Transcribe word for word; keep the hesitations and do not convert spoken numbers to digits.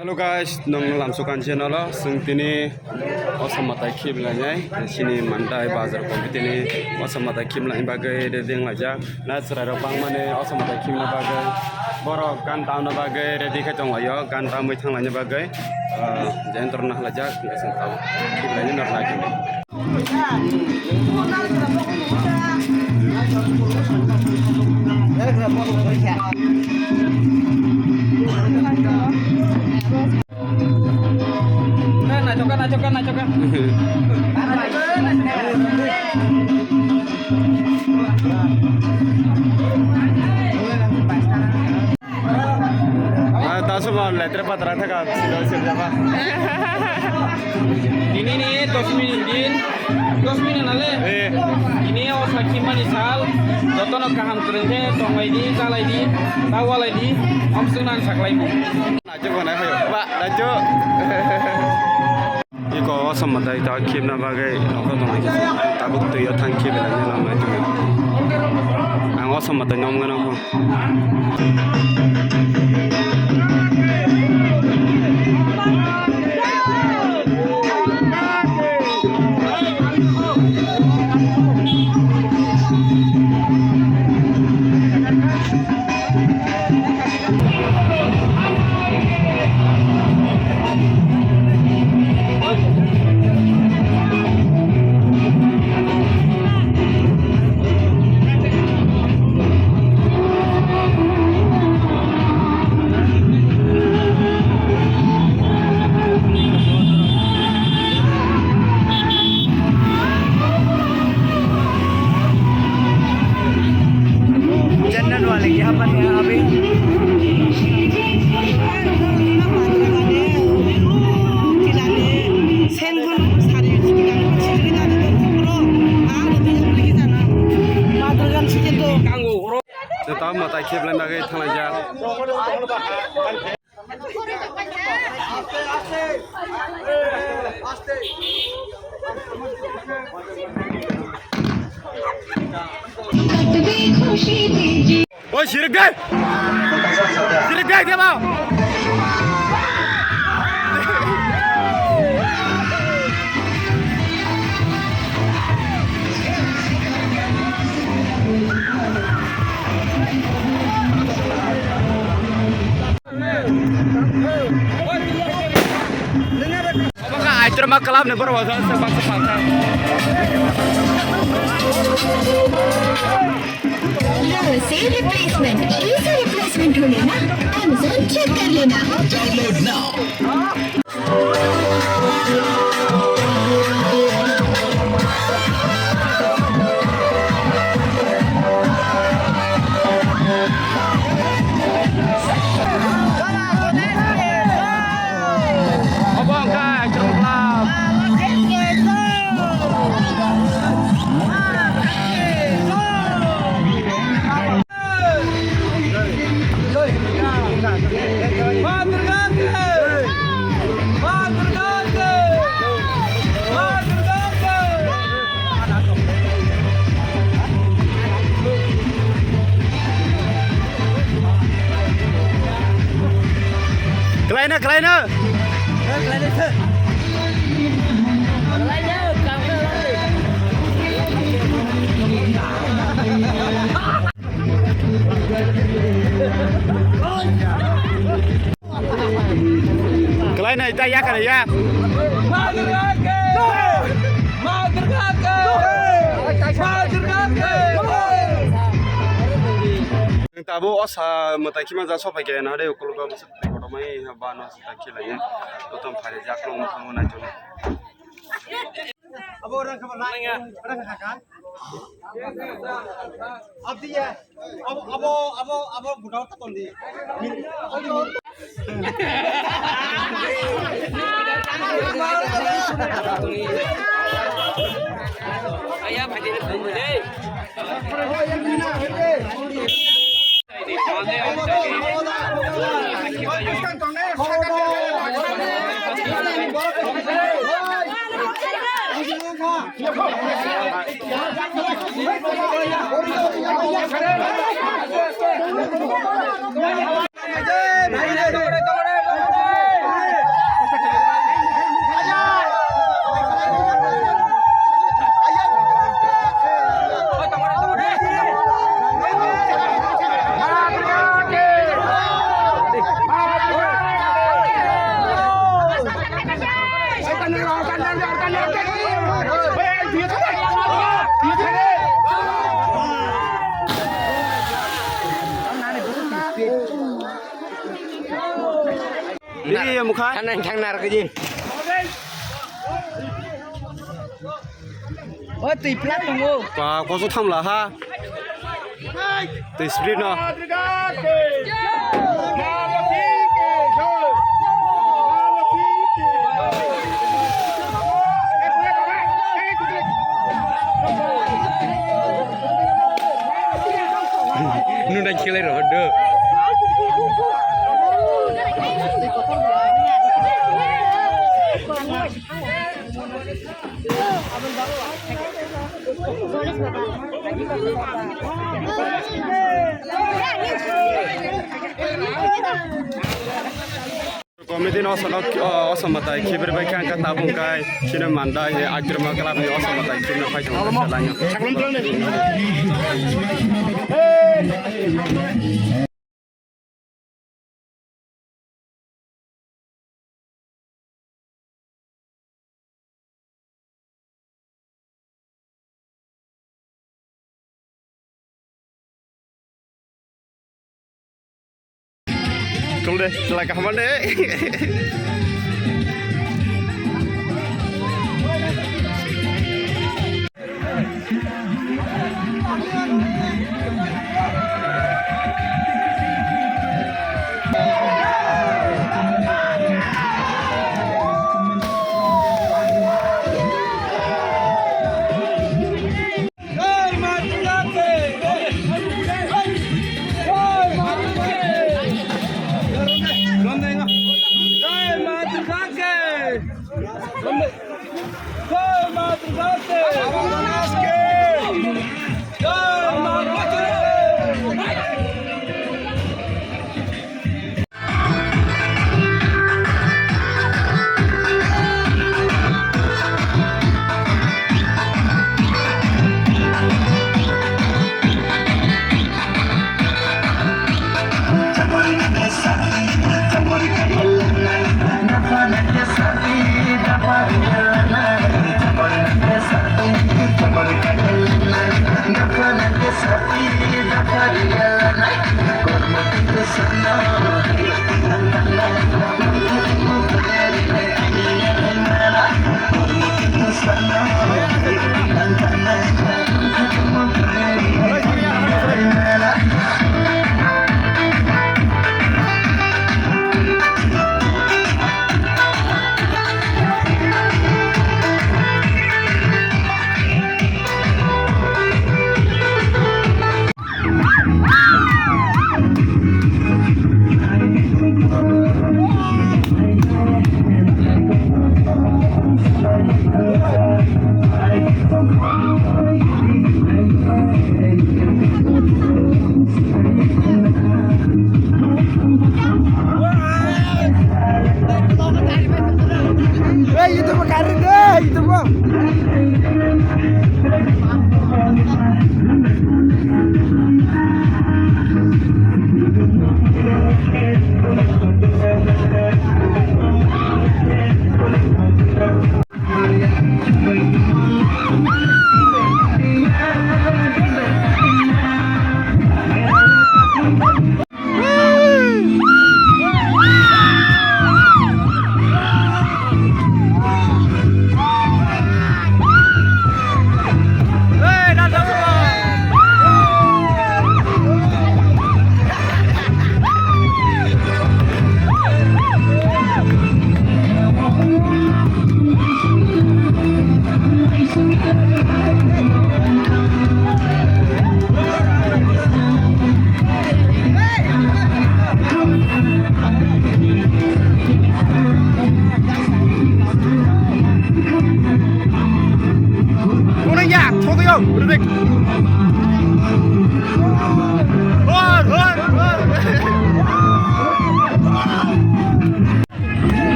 Hello guys, nong lamsukan channel o, chwng tini osom matai khiblai nai, chini mandai bazar committee ni osom matai khiblai bagwi ready wnglaijak. Na chwrai rok bangmani osom matai khibna bagwi borok gan tamna bagwi ready khe tonglaio, gan tamwi thanglaina bagwi, ah, jentro nahlaijak, hwnkhe chwng tabuk khiblai nai nornai tongwi. Ah, ta suma letra patra thaka sida sida ba. Tini ni dos minit din, dos minit nale. Eh. Tini o sakhi mani sal, jotono kaham kwrwng khe tonglaidi, chalaidi, tawalaidi, omswk nang saklaimung. Nacho bo nai phaio. Ba, nacho. Iko osom matai ta khibna bagwi nokho tongwi khe tabuk twi o thang khibi lani lamai tongwi. Ang osom matai nom gwnang kho. चंदन वाले यहाँ पर है अभी। Joto mwtai khiblai bagwi thanglaijak. Oi, sirik dai! Sirik dai, dia mau! Obo kha Aitorma club ni borok o, se baksa phalsa. Alo, से replacement, easy replacement हो लेना, Amazon check कर लेना। Download now. Kelaina, kelaina. Kelaina, ita ya, kelaina ya. Nwng tabuk osa mwtai khima ja sopai khe na de ukulugo bwswk tei kotorma bano swkang khilaio. Jotono pharijak nw naichomwi. Abo orang khabar lai. Orang khabar kan? Abdi ya. Abo, abo, abo, abo budao ta tondi. Ayah, bhai, ini. Ini ya mukha. Thang nang, thang nar kiji. O twi pla tongo. Ba koso thamla ha. Twi split no. Nuna khelai rw do. Committee no osonok, o, osombatai khibir bai khe ang khe tabung kai chini mandai he Agirma club ni osombatai khibir no phai tong khe laino. Tol de, chwla kaham de.